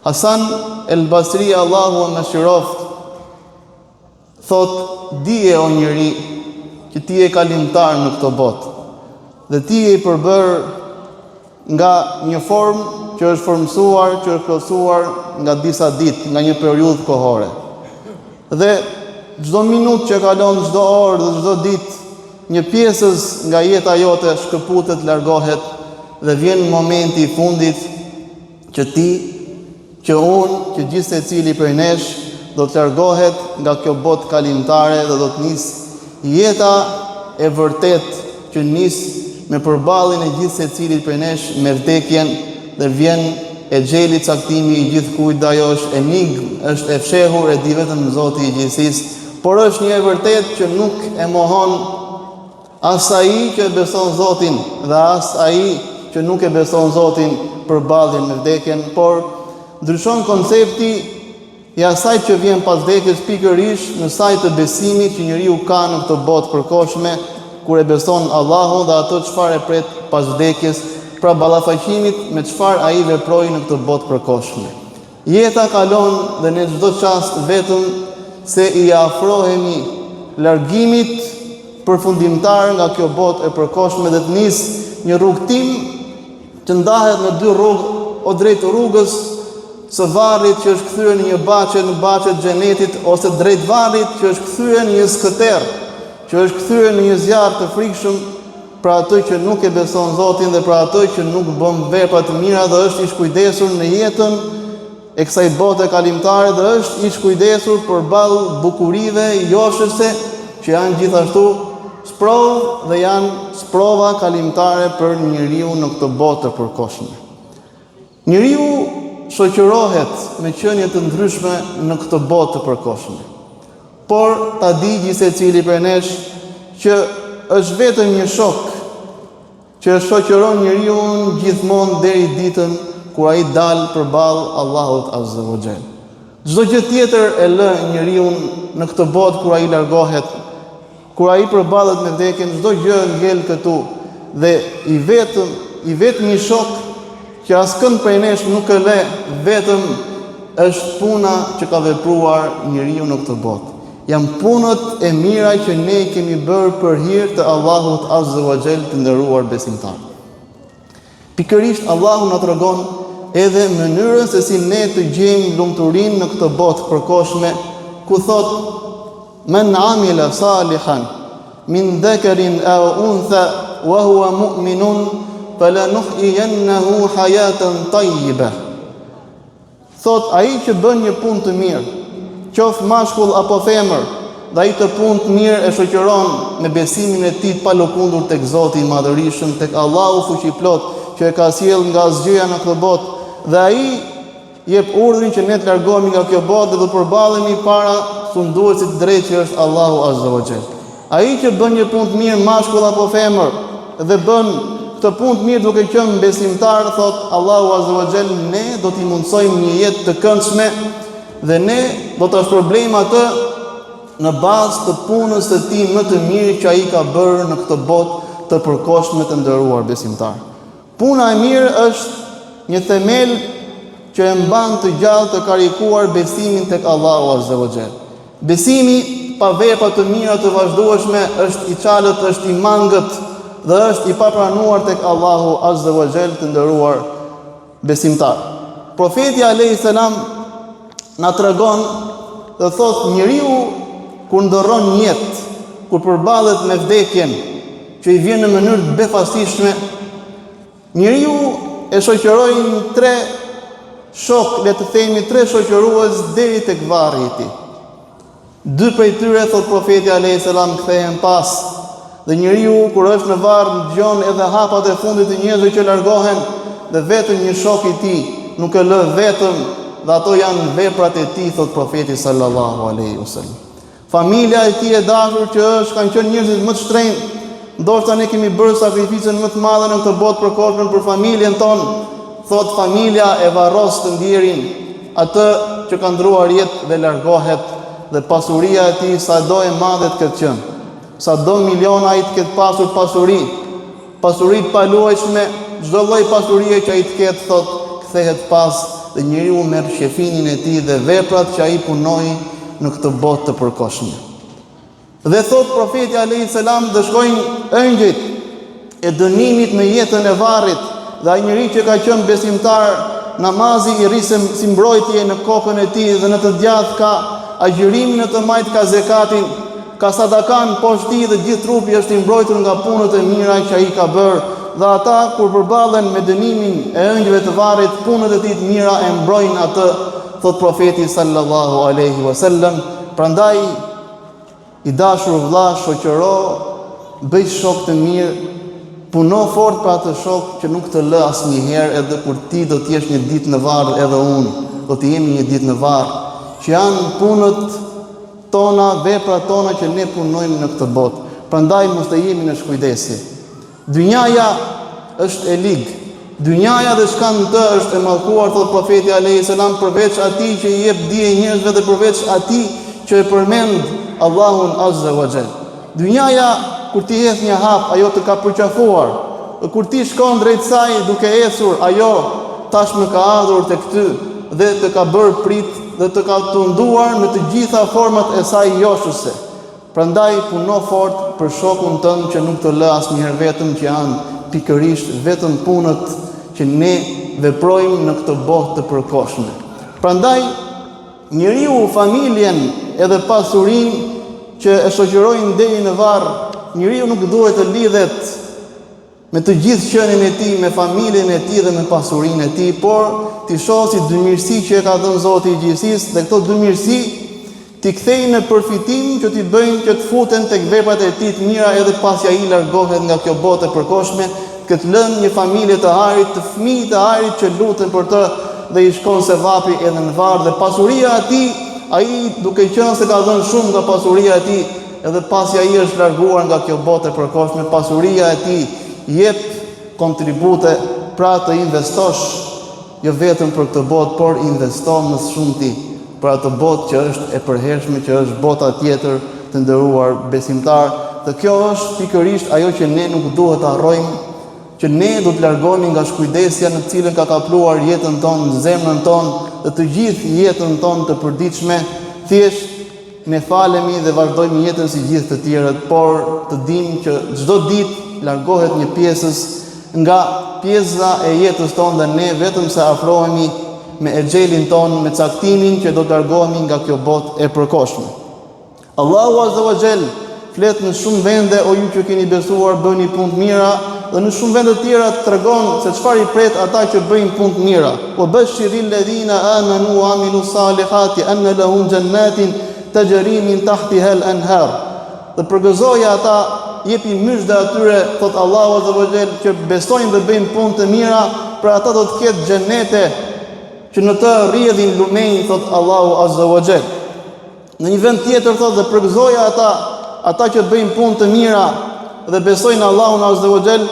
Hasan el Basri Allahu e mëshiroftë thotë dije o njeri që ti je kalimtar në këtë botë dhe ti je i përbërë nga një formë që është formësuar, që është plotësuar nga disa ditë, nga një periudhë kohore. Dhe çdo minutë që kalon, çdo orë dhe çdo ditë, një pjesëz nga jeta jote shkëputet, largohet dhe vjen momenti i fundit që ti, që unë, që gjithsecili prej nesh do të largohet nga kjo botë kalimtare dhe do të nisë jeta e vërtetë që nis me përballjen e gjithsecilit prej nesh me vdekjen dhe vjen exheli caktimi i gjithkujt dhe ajo është enigmë, është e fshehur, e di vetëm Zoti i gjithësisë, por është një e vërtetë që nuk e mohon As ai që e beson Zotin dhe as ai që nuk e beson Zotin përballjen me vdekjen, por ndryshon koncepti i asaj që vjen pas vdekjes pikërisht në sajë të besimit që njeriu ka në këtë botë përkohshme kur e beson Allahun dhe atë çfarë e pret pas vdekjes, pra ballafaqimit me çfarë ai veproi në këtë botë përkohshme. Jeta kalon dhe ne çdo çast vetëm se i afrohemi largimit përfundimtar nga kjo botë e përkohshme dhe të nisë një rrugëtim që ndahet në dy rrugë o drejt rrugës së varrit që është kthyer në një bahçe në bahçe të xhenetit ose drejt varrit që është kthyer në një skëterrë, që është kthyer në një zjarr të frikshëm për atë që nuk e beson Zotin dhe për atë që nuk bën vepra të mira dhe është i shkujdesur në jetën e kësaj bote kalimtare dhe është i shkujdesur përballë bukurive joshëse që janë gjithashtu sprovë dhe janë sprova kalimtare për njeriun në këtë botë të përkohshme. Njeriu shoqërohet me qenie të ndryshme në këtë botë të përkohshme. Por ta di gjithsecili prej nesh që është vetëm një shok që e shoqëron njeriun gjithmonë deri ditën kur ai dal përballë Allahut Azza wa Jall. Çdo gjë tjetër e lë njeriun në këtë botë kur ai largohet Kur ai përballet me vdekjen, çdo gjë ngel këtu dhe i vetëm, i vetmi shok që askënd prej nesh nuk e lë vetëm është puna që ka vepruar njeriu në këtë botë. Janë punët e mira që ne i kemi bërë për hir të Allahut Azza wa Jall të nderuar besimtarë. Pikërisht Allahu na tregon edhe mënyrën se si ne të gjejmë lumturinë në këtë botë përkohshme, ku thotë Men amila salihan min dhakarin aw untha wa huwa mu'minun falanuhyiyannahu hayatan tayyibah. Thotë ai që bën një punë të mirë, qoftë mashkull apo femër, dhe ai këtë punë të mirë e shoqëron me besimin e tij të palëkundur tek Zoti i Madhërishëm, tek Allahu fuqiplotë që e ka sjellë nga asgjëja në këtë botë, dhe ai jep urdhrin që ne të largohemi nga kjo botë dhe të përballemi para sunduesit të drejtë që është Allahu Azza wa Jall. Ai që bën një punë të mirë, mashkull apo femër, dhe bën këtë punë të mirë duke qenë besimtar, thotë Allahu Azza wa Jall, ne do t'i mundësojmë një jetë të këndshme dhe ne do ta shpërblejmë atë në bazë të punës së tij më të mirë që ai ka bërë në këtë botë të përkohshme të nderuar besimtarë. Puna e mirë është një themel që e mban të gjallë të karikuar besimin tek Allahu Azza wa Jall. Besimi pa vepra të mira të vazhdueshme është i çalët, është i mangët dhe është i papranuar tek Allahu Azza wa Jall të nderuar besimtarë. Profeti alayhi salam na tregon dhe thotë njeriu kur ndërron jetë, kur përballet me vdekjen, që i vjen në mënyrë të befasishme, njeriu e shoqërojnë tre shokë, le të themi tre shoqërues deri tek varri i tij. Dy prej tyre thotë profeti alayhis salam kthehen pas dhe njeriu kur është në varr dëgjon edhe hapat e fundit të njerëzve që largohen dhe vetëm një shok i tij nuk e lë vetëm dhe ato janë veprat e tij thotë profeti sallallahu alaihi wasallam. Familja e tij e dashur që është kanë qenë njerëzit më të shtrenjtë. Ndoshta ne kemi bërë sakrificën më të madhe në këtë botë përkohshme për familjen tonë, thotë familja e varros të ndjerin, atë që ka ndërruar jetë dhe largohet dhe pasuria e tij sado e madhe të ketë qenë, sado miliona ai të ketë pasur pasuri, pasuri të paluajtshme, çdo lloj pasurie që ai të ketë, thotë, kthehet pas. dhe njeriu merr qefinin e tij dhe veprat që ai punoi në këtë botë të përkohshme. Dhe thotë profeti alayhi selam do shkojnë engjëjt e dënimit në jetën e varrit dhe ai njeri që ka qenë besimtar namazi i rri si mbrojtje në kokën e tij dhe në të djathtë ka agjërimin në të majtë ka zekatin ka sadakan poshtë tij dhe gjithë trupi është i mbrojtur nga punët e mira që ai ka bërë dhe ata kur përballen me dënimin e engjëjve të varrit punët e tij të mira e mbrojnë atë thotë profeti sallallahu alaihi wasallam prandaj I dashur vëlla, shoqëro, bëj shok të mirë, puno fort për atë shok që nuk të lë asnjëherë edhe kur ti do të jesh një ditë në varr edhe unë do të jemi një ditë në varr, që janë punët tona, veprat tona që ne punojmë në këtë botë. Prandaj mos të jemi në shkujdesje. Dynjaja është e ligë. Dynjaja dhe çka në të është e mallkuar, thotë profeti alayhi salam, përveç atij që i jep dije njerëzve dhe përveç atij që e përmend Allahun azza wa jall. Dynjaja kur ti hedh një hap, ajo të ka përqafuar. Dhe kur ti shkon drejt saj duke ecur, ajo tashmë ka ardhur tek ty dhe të ka bërë pritë dhe të ka tunduar me të gjitha format e saj joshëse. Prandaj puno fort për shokun tënd që nuk të lë asnjëherë vetëm që janë pikërisht vetëm punët që ne veprojmë në këtë botë të përkohshme. Prandaj njeriu familjen edhe pasurinë që e shoqërojnë deri në varr, njeriu nuk duhet të lidhet me të gjithë qenien e tij, me familjen e tij dhe me pasurinë e tij, por t'i shohë si dy mirësi që e ka dhënë Zoti i gjithësisë dhe këto dy mirësi t'i kthejë në përfitim që t'i bëjnë që të futen tek veprat e tij të mira edhe pasi ai largohet nga kjo botë e përkohshme, të ketë lënë një familje të hajrit, të fëmijë të hajrit që luten për të dhe i shkon sevapi edhe në varr dhe pasuria e tij, ai duke qenë se ka dhënë shumë nga pasuria e tij, Edhe pasi ai është larguar nga kjo botë e përkohshme, pasuria e tij jep kontribute, pra të investosh jo vetëm për këtë botë, por investo më së shumti për atë botë që është e përhershme, që është bota tjetër të nderuar besimtarë. Dhe kjo është pikërisht ajo që ne nuk duhet të harrojmë, që ne do të largohemi nga shkujdesja në të cilën ka kapluar jetën tonë, zemrën tonë dhe të gjithë jetën tonë të përditshme, thjesht Ne falemi dhe vazhdojmë jetën si gjithë të tjerët, por të dimë që çdo ditë largohet një pjesëz nga pjesa e jetës tonë dhe ne vetëm se afrohemi me exhelin tonë, me caktimin që do të largohemi nga kjo botë e përkohshme. Allahu Azza wa Jall flet në shumë vende o ju që keni besuar bëni punë të mira dhe në shumë vende të tjera tregon se çfarë i pret ata që bëjnë punë të mira. Wa bashiril ladhina amanu wa amilu salihati anna lahum jannatin tajri min tahtiha al-anhar. Dhe përgëzoji ata, jepi myzhde atyre, thotë Allahu azza wa jall, që besojnë dhe bëjnë punë të mira, për ata do të ketë xhenete që në të rrjedhin lumenj, thotë Allahu azza wa jall. Në një vend tjetër thotë dhe përgëzoji ata, ata që bëjnë punë të mira dhe besojnë Allahun Azza wa Jall,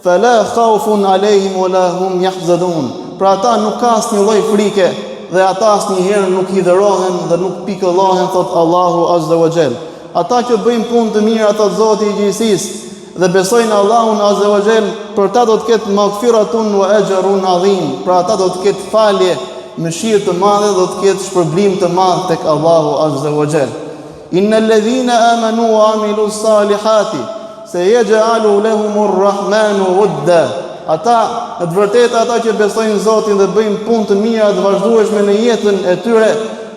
fala khaufun alehim wala hum yahzanun. Pra ata nuk ka asnjë lloj frike dhe ata asnjëherë nuk hidhërohen dhe nuk pikëllohen, thotë Allahu Azza wa Jall. Ata që bëjnë punë të mira, thotë Zoti i gjithësisë, dhe besojnë Allahun Azza wa Jall, për ta do të ketë maghfiratun wa ajrun adhim, për ata do të ketë falje, mëshirë të madhe do të ketë shpërblim të madh tek Allahu Azza wa Jall. Innal ladhina amanu wa amilu salihati sayaj'alu lahumur rahmanu wudda. Ata, në të vërtetë ata që besojnë Zotin dhe bëjnë punë të mira të vazhdueshme në jetën e tyre,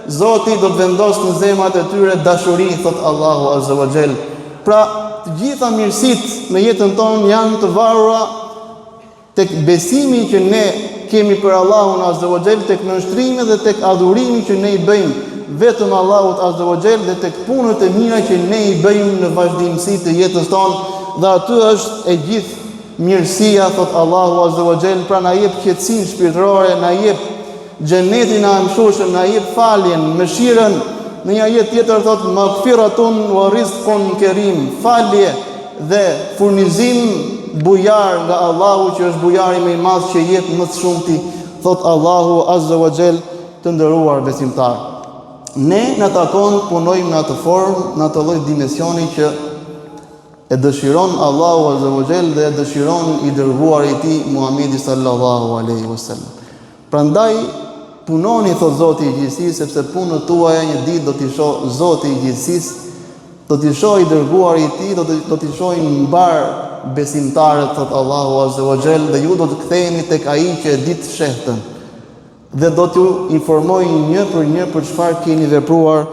Zoti do të vendosë në zemrat e tyre dashuri, thotë Allahu Azza wa Jall. Pra, të gjitha mirësitë në jetën tonë janë të varura tek besimi që ne kemi për Allahun Azza wa Jall, tek nënshtrimi dhe tek adhurimi që ne i bëjmë vetëm Allahut Azza wa Jall dhe tek punët e mira që ne i bëjmë në vazhdimësi të jetës tonë dhe aty është e gjithë mirësia, thotë Allahu Azza wa Jall, pra na jep qetësinë shpirtërore, na jep Xhenetin e amshueshëm na jep faljen, mëshirën. Në një ajet tjetër thotë magfiratun wa rizqun kerim, falje dhe furnizim bujar nga Allahu që është bujari më i madh që jep më së shumti, thotë Allahu Azza wa Jall të nderuar besimtarë. Ne na takon të punojmë në atë formë, në atë lloj dimensioni që E dëshiron Allahu Azza wa Jall dhe e dëshiron i dërguari i tij Muhamedi sallallahu alaihi wasallam. Prandaj. Punoni, thotë Zoti i gjithësisë, sepse punët tuaja një ditë do t'i shohë Zoti i gjithësisë, do t'i shohë i dërguari i tij, do të do t'i shohin mbarë besimtarët, thotë Allahu Azza wa Jall, dhe ju do të ktheheni tek ai që e di të fshehtën dhe do t'ju informojë një për një për çfarë keni vepruar,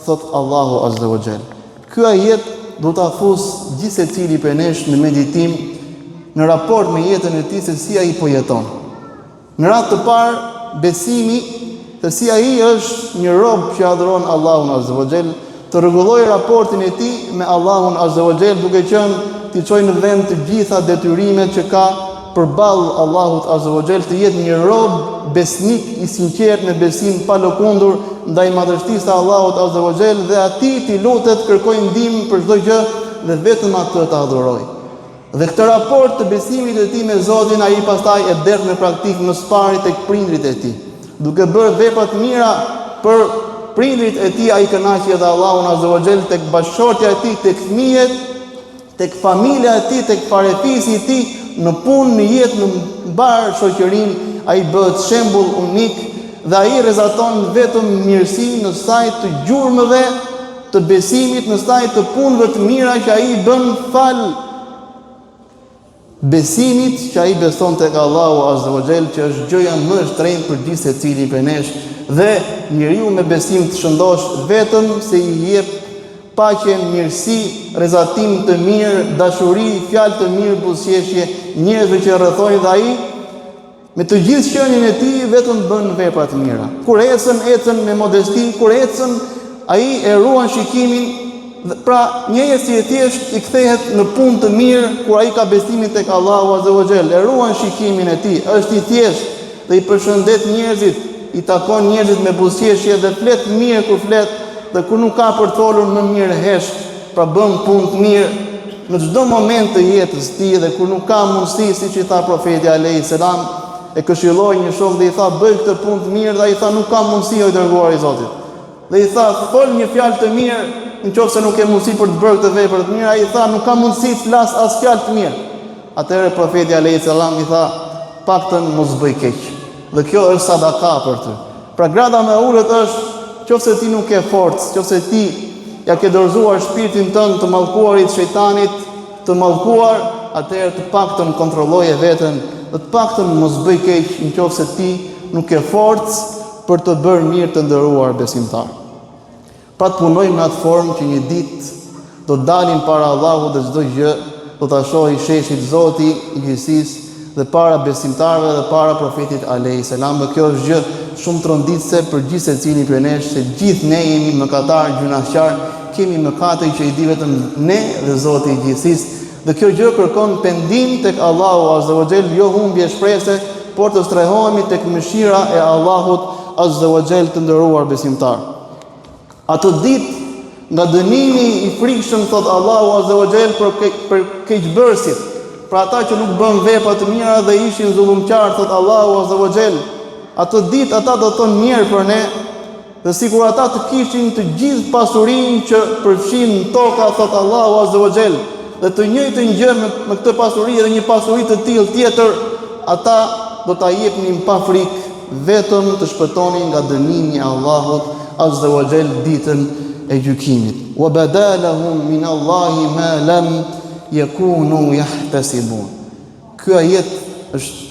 thotë Allahu Azza wa Jall. Ky ajet do ta fusë gjithsecili prej nesh në meditim në raport me jetën e tij se si ai po jeton. Në radhë të parë, besimi se si ai është një rob që adhuron Allahun Azza wa Jall, të rregullojë raportin e tij me Allahun Azza wa Jall duke qenë t'i çojë në vend të gjitha detyrimet që ka përballë Allahut Azza wa Jall, të jetë një rob besnik i sinqertë me besim palëkundur ndaj madhështisë së Allahut Azza wa Jall dhe atij t'i lutet, kërkojë ndihmë për çdo gjë dhe vetëm atë të adhurojë. Dhe këtë raport të besimit të tij me Zotin ai pastaj e derdh në praktikë më së pari tek prindërit e tij. Duke bërë vepra të mira për prindërit e tij ai kënaq edhe Allahun Azza wa Jall tek bashkëshortja e tij, tek fëmijët, tek familja e tij, tek farefisi i tij, në punë, në jetë, në mbarë shoqërinë, ai bëhet shembull unik dhe ai rrezaton vetëm mirësi në sajë të gjurmëve të besimit në sajë të punëve të mira që ai bën falë besimit që ai beson tek Allahu Azza wa Jall, që është gjëja më e shtrenjtë për gjithsecilin prej nesh dhe njeriu me besim të shëndoshë vetëm se i jep paqe, mirësi, rrezatim të mirë, dashuri, fjalë të mirë, buzëqeshje njerëzve që e rrethojnë dhe ai Me të gjithë qenien e tij vetëm bën vepra të mira. Kur ecën, ecën me modesti, kur ecën, ai e ruan shikimin, pra një ecje e thjeshtë i kthehet në punë të mirë kur ai ka besimin tek Allahu Azza wa Jall, e ruan shikimin e tij, është i thjeshtë dhe i përshëndet njerëzit, i takon njerëzit me buzëqeshje dhe flet mirë kur flet dhe kur nuk ka për të folur më mirë hesht, pra bën punë të mirë në çdo moment të jetës tij dhe kur nuk ka mundësi, siç i tha profeti alejhi selam, e këshilloi një shok dhe i tha bëj këtë punë të mirë dhe ai tha nuk ka mundësi o i dërguar i Zotit. Dhe i tha fol një fjalë të mirë, në qoftë se nuk ke mundësi për të bërë këtë vepër të mirë, ai tha nuk ka mundësi të flas as fjalë të mirë. Atëherë profeti alejhi selam i tha paktën mos bëj keq. Dhe kjo është sadaka për ty. Pra grada më e ulët është qoftë se ti nuk ke forcë, qoftë se ti ia ke dorëzuar shpirtin tënd të mallkuarit shejtanit, të mallkuar, atëherë të paktën kontrolloje veten dhe të paktën mos bëj keq në qoftë se ti nuk ke forcë për të bërë mirë të nderuar besimtar. Pra të punojmë në atë formë që një ditë do të dalim para Allahut dhe çdo gjë do ta shohë sheshit Zoti i gjithësisë dhe para besimtarëve dhe para profetit alejhi selam dhe kjo është gjë shumë tronditëse për gjithsecilin prej nesh se gjithë ne jemi mëkatarë, gjynahqarë, kemi mëkate që i di vetëm ne dhe Zoti i gjithësisë dhe kjo gjë kërkon pendim tek Allahu azza wa xhel, jo humbje shprese, por të strehohemi tek mëshira e Allahut azza wa xhel të nderuar besimtarë. Atë ditë nga dënimi i frikshëm thotë Allahu Azza wa Jall për ke, për keqbërësit, për ata që nuk bënë vepra të mira dhe ishin zullumqarë thotë Allahu Azza wa Jall. Atë ditë ata do të thonë mjerë për ne dhe sikur ata të kishin të gjithë pasurinë që përfshin toka thotë Allahu Azza wa Jall dhe të njëjtën gjë me, me këtë pasuri edhe një pasuri të tillë tjetër ata do ta jepnin pa frikë vetëm të shpëtonin nga dënimi i Allahut azza wa jall ditën e gjykimit. Wa bada lahum min Allahi ma lam yakunu yahtasibun. Ky ajet është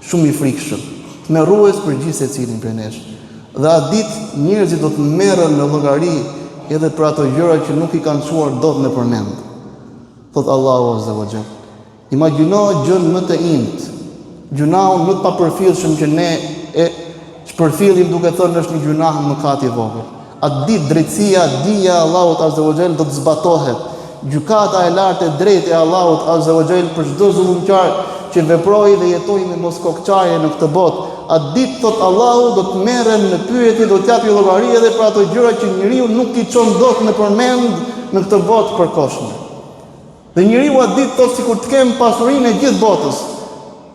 shumë i frikshëm, tmerrues për gjithsecilin prej nesh. Dhe atë ditë njerëzit do të merren në llogari edhe për ato gjëra që nuk i kanë çuar dot nëpër mend. Thotë Allahu azza wa jall. Imagjino gjënë më të imtë, gjynahun më të papërfillshëm që ne e shpërfillim duke thënë është një gjynah mëkat i vogël. Atë ditë drejtësia, dija e Allahut Azza wa Jall do të zbatohet. Gjykata e lartë e drejtë e Allahut Azza wa Jall për çdo zullumqar që veproi dhe jetoi me moskokëçarje në këtë botë. Atë ditë thotë Allahu do të merren në pyetje, do të japi llogari edhe për ato gjëra që njeriu nuk i çon dot nëpër mend në këtë botë të përkohshme. Dhe njeriu atë ditë thotë sikur të kem pasurinë e gjithë botës.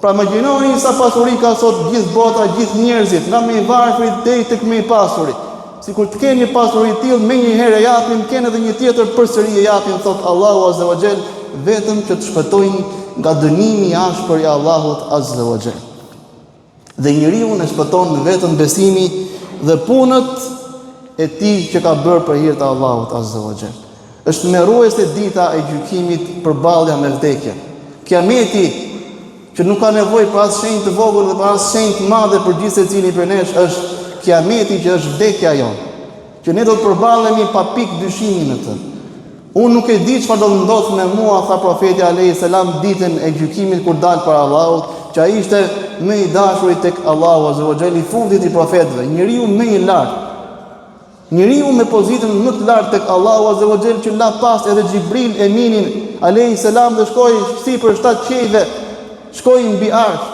Pra imagjinoni sa pasuri ka sot gjithë bota, gjithë njerëzit, nga më i varfri deri tek më i pasuri. Sikur të kenë një pasuri të tillë, menjëherë e japin, kenë edhe një tjetër përsëri e japin, thotë Allahu Azza wa Jall, vetëm që të shpëtojnë nga dënimi i ashpër i Allahut Azza wa Jall. Dhe njeriun e shpëton vetëm besimi dhe punët e tij që ka bërë për hir të Allahut Azza wa Jall. Është tmerruese dita e gjykimit përballja me vdekjen. Kiameti që nuk ka nevojë për as shenjë të vogël dhe për as shenjë të madhe për gjithsecilin prej nesh është kiameti që është vdekja jonë. Që ne do të përballemi pa pikë dyshimi me të. Unë nuk e di çfarë do të ndodhë me mua, tha profeti alayhi salam ditën e gjykimit kur dal para Allahut, që ai ishte më i dashuri tek Allahu azza wa jall i fundit i profetëve, njeriu më i lartë. Njeriu me pozitën më të lartë tek Allahu azza wa jall që la pas edhe Xhibril Eminin alayhi salam dhe shkoi sipër shtatë qiejve, shkoi mbi arsh.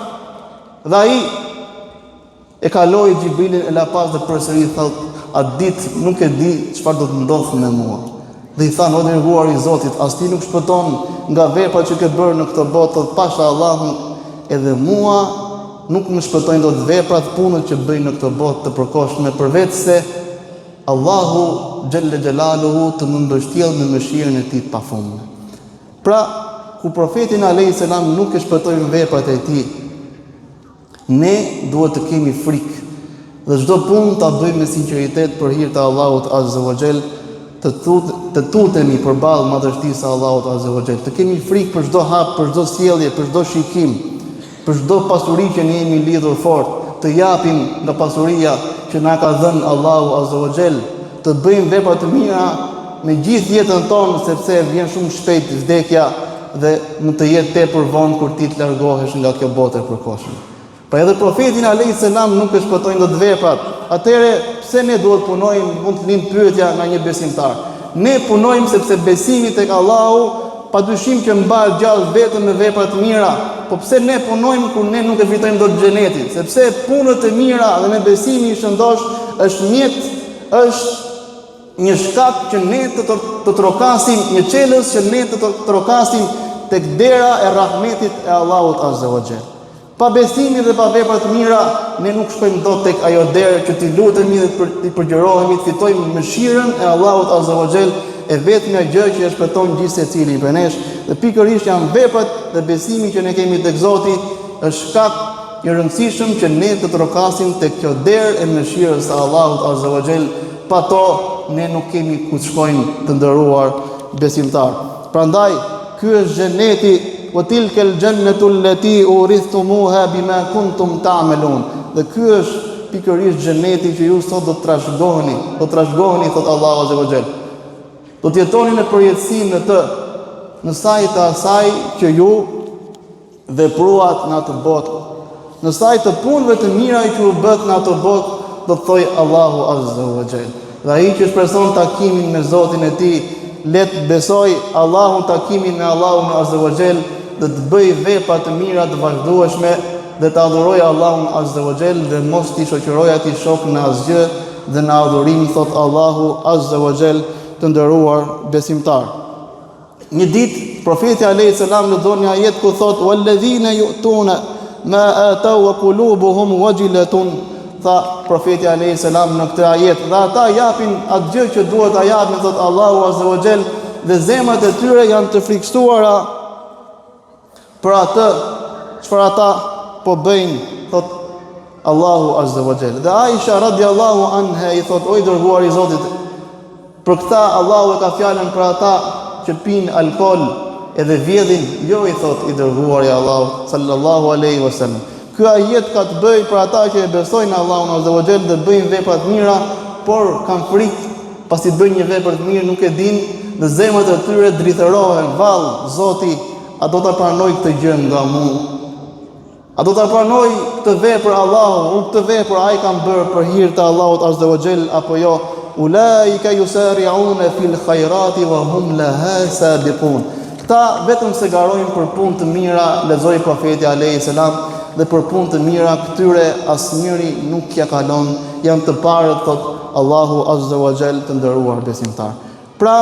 Dhe ai E kaloi Xhibrilin e la pas dhe përsëri thotë, atë ditë nuk e di çfarë do të ndodhë me mua. Dhe i thanë, o i dërguari i Zotit, as ti nuk shpëton nga veprat që ke bërë në këtë botë, thotë pasha Allahun, edhe mua nuk më shpëtojnë dot veprat, punët që bëj në këtë botë të përkohshme, përveçse Allahu xhelle xhelaluhu të më mbështjellë me mëshirën e tij të pafundme. Pra, kur profetin alayhis salam nuk e shpëtojnë veprat e tij, Ne duhet të kemi frikë dhe çdo punë ta bëjmë me sinqeritet për hir të Allahut Azza wa Jall, të tut, të tutemi përballë madhështisë së Allahut Azza wa Jall, të kemi frikë për çdo hap, për çdo sjellje, për çdo shikim, për çdo pasuri që ne jemi lidhur fort, të japim nga pasuria që na ka dhënë Allahu Azza wa Jall, të bëjmë vepra të mira me gjithë jetën tonë sepse vjen shumë shpejt vdekja dhe mund të jetë tepër vonë kur ti të largohesh nga kjo botë e përkohshme. Pra edhe profetin alayhis salam nuk e shpëtojnë dot veprat. Atëherë pse ne duhet të punojmë, mund të lind pyetja nga një besimtar. Ne punojmë sepse besimi tek Allahu padyshim që mbahet gjallë vetëm me vepra të mira. Po pse ne punojmë kur ne nuk e fitojmë dot xhenetin? Sepse punët e mira dhe me besimin e shëndoshë është mjet, është një shkak që ne të, të, të trokasim, një çelës që ne të, të trokasim tek dera e rahmetit e Allahut Azza wa Jall. Pa besimin dhe pa vepra të mira, ne nuk shkojmë dot tek ajo derë që t'i lutemi dhe për, t'i përgjërohemi, të fitojmë mëshirën e Allahut Azza wa Jall, e vetmja gjë që e shpëton gjithsecilin prej nesh, dhe pikërisht janë veprat dhe besimi që ne kemi tek Zoti, është shkak i rëndësishëm që ne të trokasim tek kjo derë e mëshirës së Allahut Azza wa Jall, pa to ne nuk kemi ku të shkojmë të nderuar besimtarë. Prandaj ky është xheneti wa tilka al-jannatu allati urithumuha bima kuntum ta'malun. Dhe ky është pikërisht xheneti që ju sot do të trashëgoheni, do të trashëgoheni thotë Allahu Azza wa Jall. Do të jetoni në përjetësi në të, në sajë të asaj që ju vepruat në atë botë, në sajë të punëve të mira që u bëtë në atë botë, do të thojë Allahu Azza wa Jall. Dhe ai që shpreson takimin me Zotin e tij, le të besojë Allahun takimin me Allahun Azza wa Jall dhe të bëjë vepra të mira të vazhdueshme dhe të adhurojë Allahun Azza wa Jall dhe mos t'i shoqërojë atij shok në asgjë dhe në adhurim thotë Allahu Azza wa Jall të nderuar besimtarë. Një ditë profeti alayhi salam lexon një ajet ku thotë walladhina yu'tuna ma ataw wa qulubuhum wajilatun tha profeti alayhi salam në këtë ajet dhe ata japin atë gjë që duhet ta japin thotë Allahu azza wa jall dhe zemrat e tyre janë të frikësuara për atë çfarë ata po bëjnë thotë Allahu azza wa jall dhe Aisha radiallahu anha i thotë o i dërguari i Zotit Për këta Allahu e ka fjalën për ata që pinë alkool edhe vjedhin, jo i thotë i dërguari i Allahut sallallahu alaihi wasallam. Ky ajet ka të bëjë për ata që e besojnë Allahun azza wa jall dhe bëjnë vepra të mira, por kanë frikë pasi bëjnë një vepër të mirë nuk e dinë dhe zemrat e tyre drithërohen, vallë Zoti, a do ta pranojë këtë gjë nga mua? A do ta pranojë këtë vepër Allahu, unë këtë vepër a e kam bërë për hir të Allahut azza wa jall apo jo? Ulaika yusari'una fil khairati wa hum laha sabiqun. Këta vetëm se garojnë për punë të mira, lexoi profeti alayhi salam, dhe për punë të mira këtyre asnjëri nuk ia kalon, janë të parët thotë Allahu azza wa jall të nderuar besimtarë. Pra,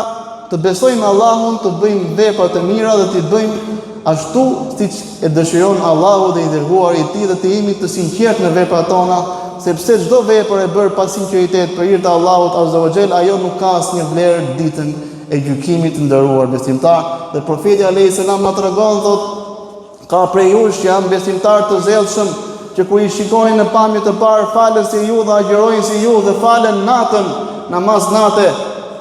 të besojmë Allahun, të bëjmë vepra të mira dhe t'i bëjmë ashtu siç e dëshiron Allahu dhe i dërguari i tij dhe të jemi të sinqertë në veprat tona, sepse çdo vepër e bërë pa sinqeritet për hir të Allahut azza wa jall, ajo nuk ka asnjë vlerë ditën e gjykimit të nderuar besimtarë. Dhe profeti alayhis salam na tregon thotë Ka prej jush që janë besimtarë të zellshëm. që kur i shikoni në pamje të parë falen si ju dhe agjërojnë si ju dhe falen natën namaz nate,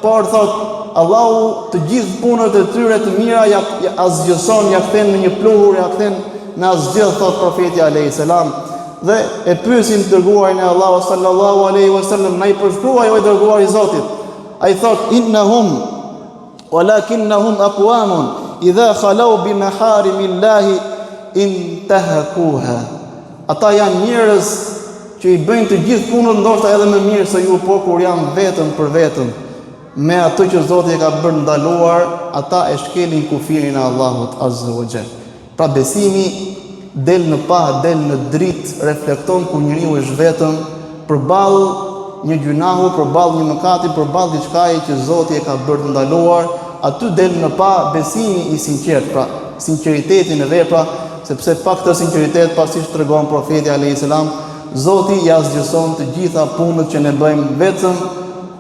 por thotë Allahu të gjithë punët e tyre të mira ia, ia asgjëson, ia kthen në një pluhur, ia kthen në asgjë, thotë profeti alayhis salam. Dhe e pyesin të dërguarin e Allahut sallallahu alaihi wasallam, na i përshkruaj o i dërguari i Zotit. Ai thotë innahum Walakinnahum aqwamun idha khalaw bi maharimillahi intahakuha. Ata janë njerëz që i bëjnë të gjithë punët ndoshta edhe më mirë se ju, por kur janë vetëm për vetëm me atë që Zoti e ka bërë ndaluar, ata e shkelin kufirin e Allahut Azza wa Jall. Pra besimi del në pah, del në dritë, reflekton kur njeriu është vetëm përballë një gjynahu, përballë një mëkati, përballë diçkaje që Zoti e ka bërë të ndaluar, aty del në pah besimi i sinqertë, pra sinqeriteti në vepra, sepse pa këtë sinqeritet, pa siç tregon profeti alayhis salam, Zoti i asgjëson të gjitha punët që ne bëjmë vetëm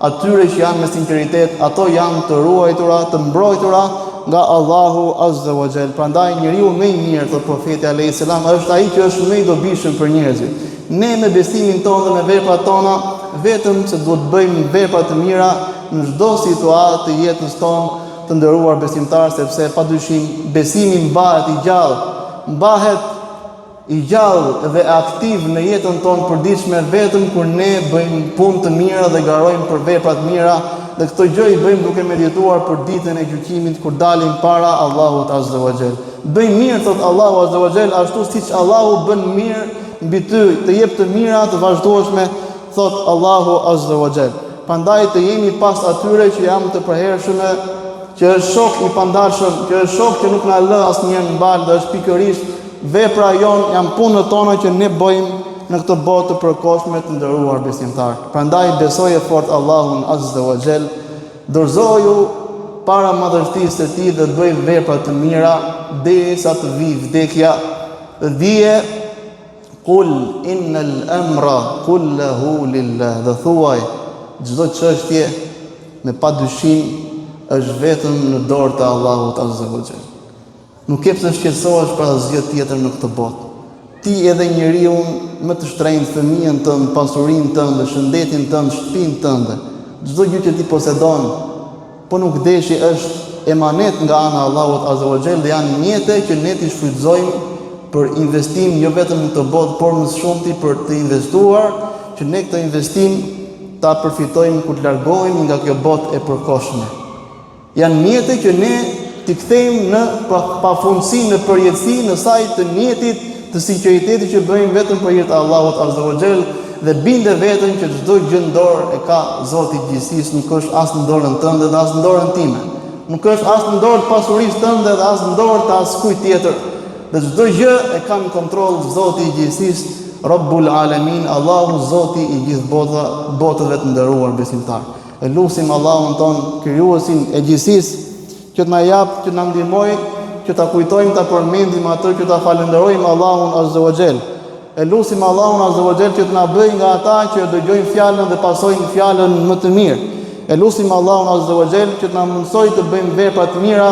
atyre që janë me sinqeritet, ato janë të ruajtura, të mbrojtura nga Allahu Azza wa Jall. Prandaj njeriu më i mirë thotë profeti alayhis salam është ai që është më i dobishëm për njerëzit. Ne me besimin tonë dhe me veprat tona vetëm se duhet të bëjmë vepra të mira në çdo situatë të jetës tonë të nderuar besimtarë sepse padyshim besimi mbahet i gjallë, mbahet i gjallë dhe aktiv në jetën tonë përditshme vetëm kur ne bëjmë punë të mira dhe garojmë për vepra të mira dhe këto gjë i bëjmë duke medituar për ditën e gjykimit kur dalim para Allahut Azza wa Jall. Bëj mirë thotë Allahu Azza wa Jall ashtu siç Allahu bën mirë mbi ty, të jep të mira të vazhdueshme thotë Allahu Azza wa Jall. Prandaj të jemi pas atyre që janë të përhershme, që është shok i pandashëm, që është shok që nuk na lë asnjëherë në baltë dhe është pikërisht vepra jonë, janë punët tona që ne bëjmë në këtë botë të përkohshme të nderuar besimtarë. Prandaj besoje fort Allahun Azza wa Jall, dorëzoju para madhështisë së tij dhe bëj vepra të mira derisa të vijë vdekja dhe dije Kul innel emra kullehu lillah dhe thuaj çdo çështje me padyshim është vetëm në dorë të Allahut Azza wa Jall. Nuk ke pse shqetësohesh për asgjë tjetër në këtë botë. Ti edhe njeriun më të shtrenjtë, fëmijën tënd, pasurinë tënde, shëndetin tënd, shtëpinë tënde, çdo gjë që ti posedon, Po nuk deshi është emanet nga ana e Allahut Azza wa Jall dhe janë mjete që ne t'i shfrytëzojmë për investim jo vetëm në këtë botë, por më së shumti për të investuar që ne këtë investim ta përfitojmë kur të largohemi nga kjo botë e përkohshme. Janë mjete që ne t'i kthejmë në pafundësi, në përjetësi, në sajë të nijetit të sinqeritetit që bëjmë vetëm për hir të Allahut Azza wa Jall dhe binde veten që çdo gjë në dorë e ka Zoti i gjithësisë, nuk është as në dorën tënde dhe as në dorën time. Nuk është as në dorë të pasurisë tënde dhe as në dorë të askujt tjetër. Dhe çdo gjë e ka në kontroll Zoti i gjithësisë, Rabbul Alamin, Allahu Zoti i gjithë bota, botëve të nderuar besimtarë. E lusim Allahun tonë, krijuesin e gjithësisë, që të na japë, që të na ndihmojë, që ta kujtojmë, ta përmendim atë, që ta falënderojmë Allahun Azza wa Jall. E lusim Allahun Azza wa Jall që të na bëjë nga ata që e dëgjojnë fjalën dhe pasojnë fjalën më të mirë. E lusim Allahun Azza wa Jall që të na mundësojë të bëjmë vepra të mira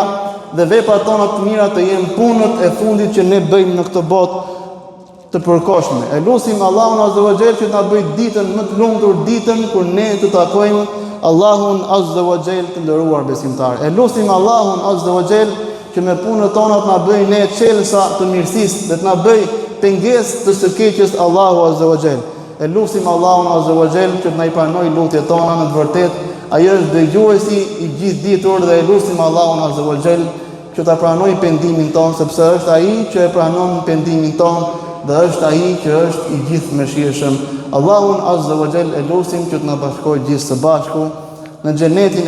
dhe veprat tona të mira të jenë punët e fundit që ne bëjmë në këtë botë të përkohshme. E lusim Allahun Azza wa Jall që të na bëjë ditën më të lumtur, ditën kur ne të takojmë Allahun Azza wa Jall të nderuar besimtarë. E lusim Allahun Azza wa Jall që me punët tona të na bëjë ne çelësa të mirësisë dhe të na bëjë pengesë të së keqes Allahu Azza wa Jall. E lusim Allahun Azza wa Jall që të na i pranojë lutjet tona në të vërtetë. Ai është dëgjuesi i gjithëditur dhe e lusim Allahun Azza wa Jall që ta pranojë pendimin tonë, sepse është Ai që e pranon pendimin tonë dhe është Ai që është i gjithëmëshirshëm. Allahun Azza wa Jall e lusim që të na bashkojë gjithë së bashku në xhenetin.